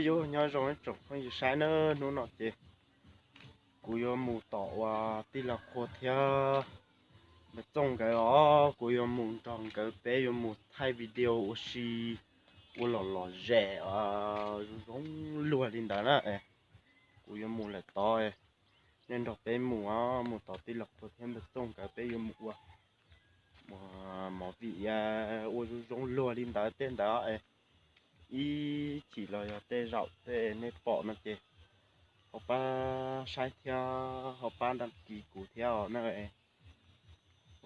Yus nyob zoo ib tsoom phooj ywg saib na, hnub no ces kuv yuav mus tom uas tij laug Qhua thiab npawg Txooj nkawd os, kuv yuav mus nrog nkawd, peb yuav mus thaij video ua si, ua lom lom zem zoo zoo luag li ntawd na. Kuv yuav mus lawm tod, nej nrog peb mus os, mus tom tij laug Qhua thiab npawg Txooj nkawd, peb yuav mus ua movie ua zoo zoo luag li ntawd tej ntawd es ib chim los yog tej zaum tej nej pom no ces ho pab saib thiab ho pab đăng ký kuv thiab os na.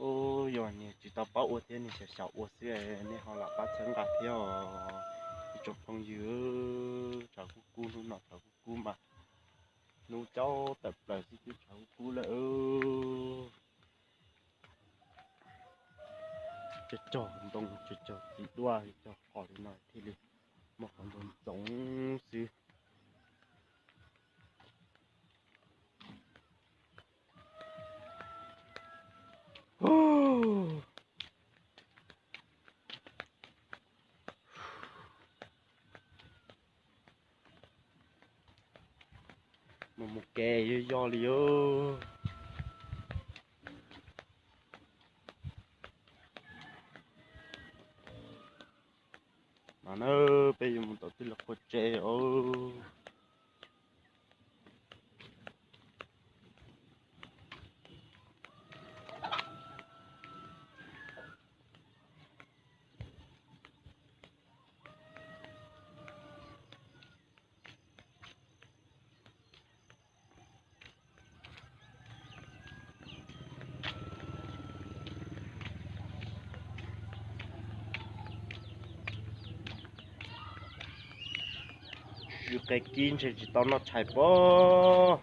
Ub, yog niag tsis tau paub ua thiab niag xyaum xyaum ua xwb, nej ho lam pab txhawb nqa thiab os ib tsoom phooj ywg. Tshav kub kub, hnub no tshav kub kub mas, hnub caub tawm plaws xwb twb tshav kub kub lawm. Cog cog ntoo, cog cog txiv duaj, cog qhov li no thiaj li muaj qhov ntoo ntxoov xwb. Mus mus kev yog yog li os. Mas na, peb yuav mus tom tij laug Qhua tsev os. Yus qe kib ntshe tsis tau noj tshais pob.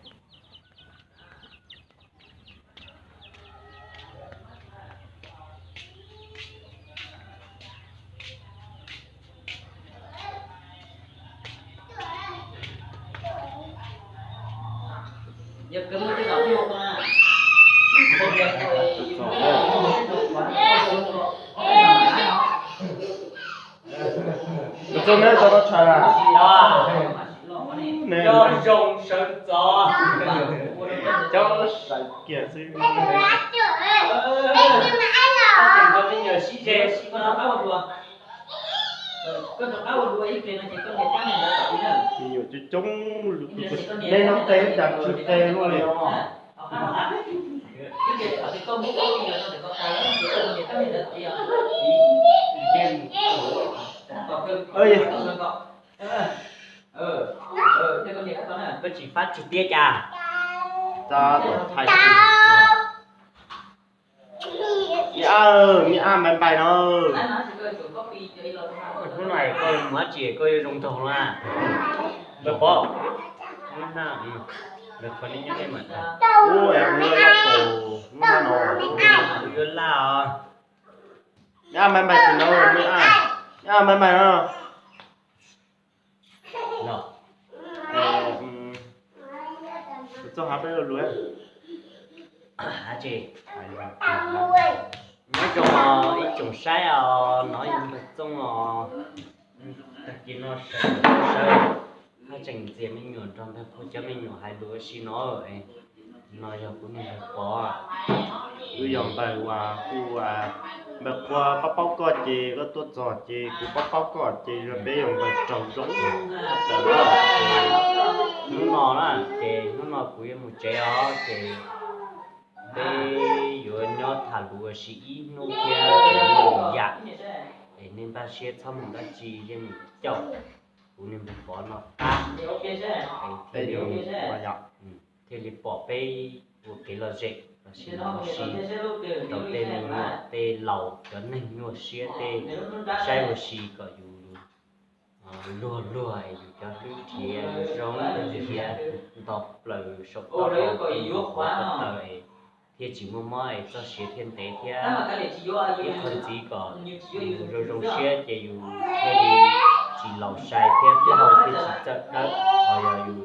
Tus txog neb tau noj tshais na? Neb cov sawv kiag xwb. Me nyuam coob coob, neb noj qe cas tsw qe luaj li. Koj tsis fab tsw tiab cas? Txhob thaij. Me ab, me ab, npais npais no. Hnub no koj mus dab tsi koj yuav zoo nraug na? Npawg Pov, hnub no, npawg Pov neb nyob nej mam tag. Ub, es hnub no laj tus, hnub no yuav laj os. Me ab, npais npais tus no, me ab, me ab, npais npais no. Los, txoj hav peb ua luag. Nyob zoo ib tsoom saib os, no yog npawg Txooj os. Tag kis no sawv, haj tseem ntxias me nyuam nrog npawg Pov cov me nyuam hais lus ua si no. No yog kuv niag npawg Pov, kuv yog npawg uas kuv, npawg Pov paub paub koj ces koj tuaj txog ces kuv paub paub koj ces peb yog npawg raug zoo plaws na. Hnub no na ces hnub no kuv yuav mus tsev os ces peb yuav nyob tham lus ua si ib hnub thiab tseem muaj lwm yam es nej npaj siab txhob mus dab tsi, yeej mus caum kuv niag npawg Pov no qab es thiaj li, thiaj li pom peb ua kev lom zem los sis mus ua si rau tej me nyuam tej laus cov neeg nyuaj siab tej saib ua si kom yus luag luag es yus cov hlwb nrhiav yus zoo nrhiav nto plaws saum toj rau tej nyuag qhov ko taw es thiaj tsis muaj mob es txoj sia thiaj ntev thiab ib qho ntxiv kom yus zoo zoo siab ces yus thiaj li tsis laus sai thiab plaub hau thiaj tsis txawj dawb. Ho yog yus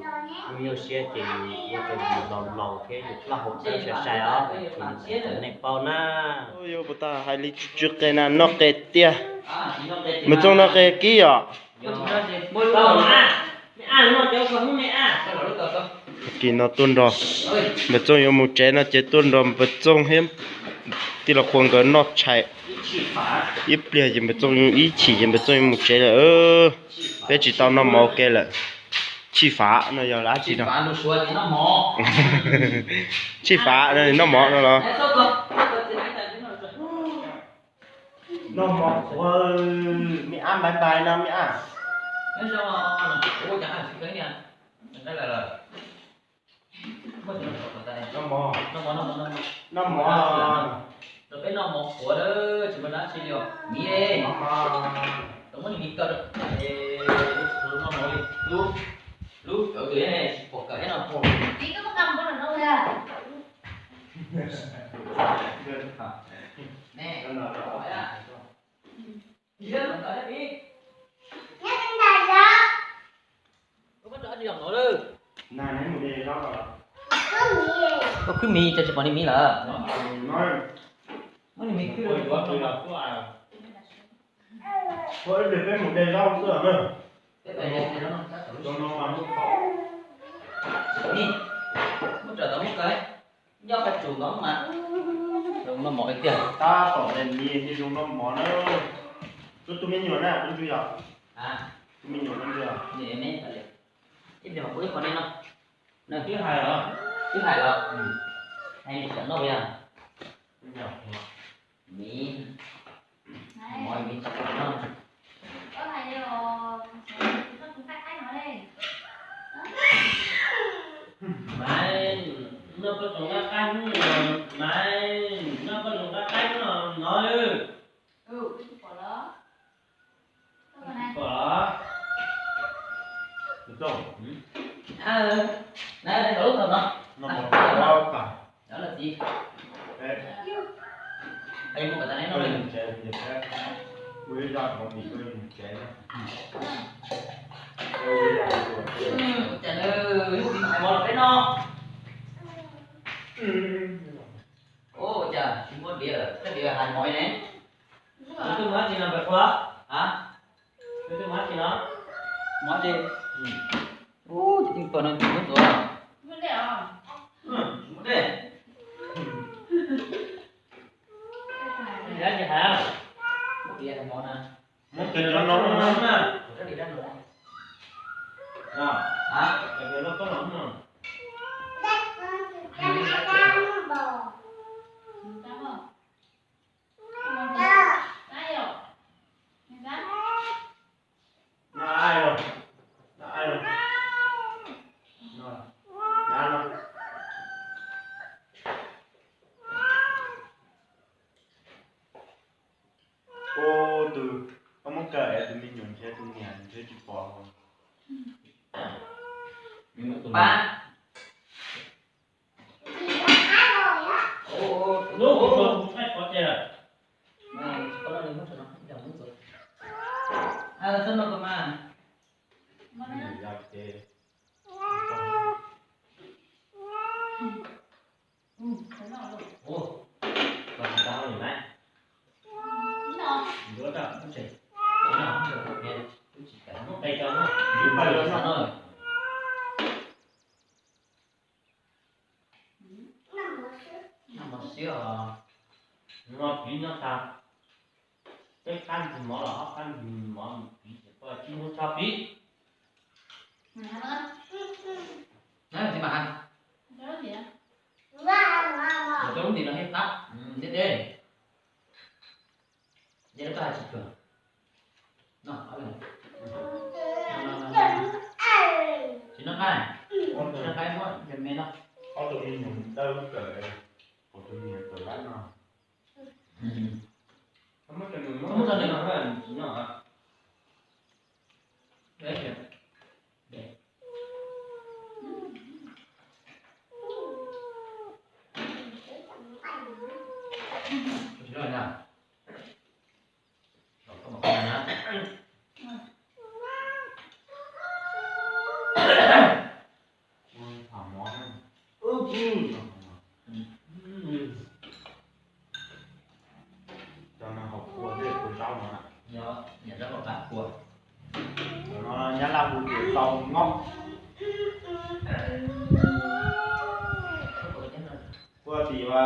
nyuaj nyuaj siab ces yus ua rau yus laus laus thiab yus plaub hau dawb sai sai os. Ces nej paub na. Yuav puas tau hais li tsw tsw qe na, noj qe tiag. Mus txog noj qe kib os. Tag kis no tuaj nrog Npawg Txooj yuav mus tsev no ces tuaj nrog Npawg Txooj thiab tij laug Qhua nkawd noj tshais ib pliag ces Npawg Txooj ib chim ces Npawg Txooj yuav mus tsev lawm. Peb tsis tau noj mov ua ke lawm. Tshij fav no yog dab tsi no? Tshij fav no noj mov no los? Noj mov qhuav, me ab npais npais no me ab. Noj mov, noj mov. Peb noj mov qhuav, tsis muaj dab tsi li os. Miv, muab niag miv kaw, lub, lub cawv twg ne, tsis pom kawm thiab no. Koj khwb miv, koj tsis pom niag miv lawm. Muab niag miv khwb. Ua ib pliag peb mus de zaub xwb na. Muab raws tau muab kaw, nyob qhov tsum ntawd mas zoo noj mov tiag. Tab tom de miv thiaj zoo noj mov na. Koj tus me nyuam na, koj ntsuj yog? Tus me nyuam koj ntsuj yog? Ib pliag mas kuv ib qho nej no. Twb hais los? Twb hais los? Hais nws xav noj yog? Miv, mov miv tsis kam noj. Maiv, noj koj tsoom qab qab hnub no, Maiv, noj koj tsoom qab qab hnub no no. Pom los? Tus Txooj, na, lub tog no. Ua ib zaj mov mis koj yuav mus tsev na. Ua ib zaj, ua ib zaj. Ua cas nws tsis hais mov los peb noj? Ua cas tsis muaj diav, koj diav hais mov ne? Tus twg muab tsis no pem khuav? Ha? Tus twg muab tsis no? Mov tsis. Ub, tsis tau no tsis muab ntxuav. Tsis muaj dej. Dab tsis hais. Muab diav hais mov na. Muab tsis no no na. Tus, koj muab kaw es tus me nyuam nrhiav tus niam nrhiav tsis pom. Pab. Lub, tsis pom ces lawm. Txhob no koj mas. Noj mov siab os. Noj piv noj tas, peb qab ntxwg mov los ob qab ntxwg mov piv ces koj tsis muab tso piv. Tsis mam has. Cov lub ntim no thiab qab, deb deb. Deb lub koj hais tsis tshua. Tsis noj qaib, tsis noj qaib muab yog me no. Ob tug me nyuam dawb kawg, kuv tus me nyuam txawm lab no. Muab tso nws, muab tso nws no, tsis noj. Tab hu tias tau mob. Ua tim ua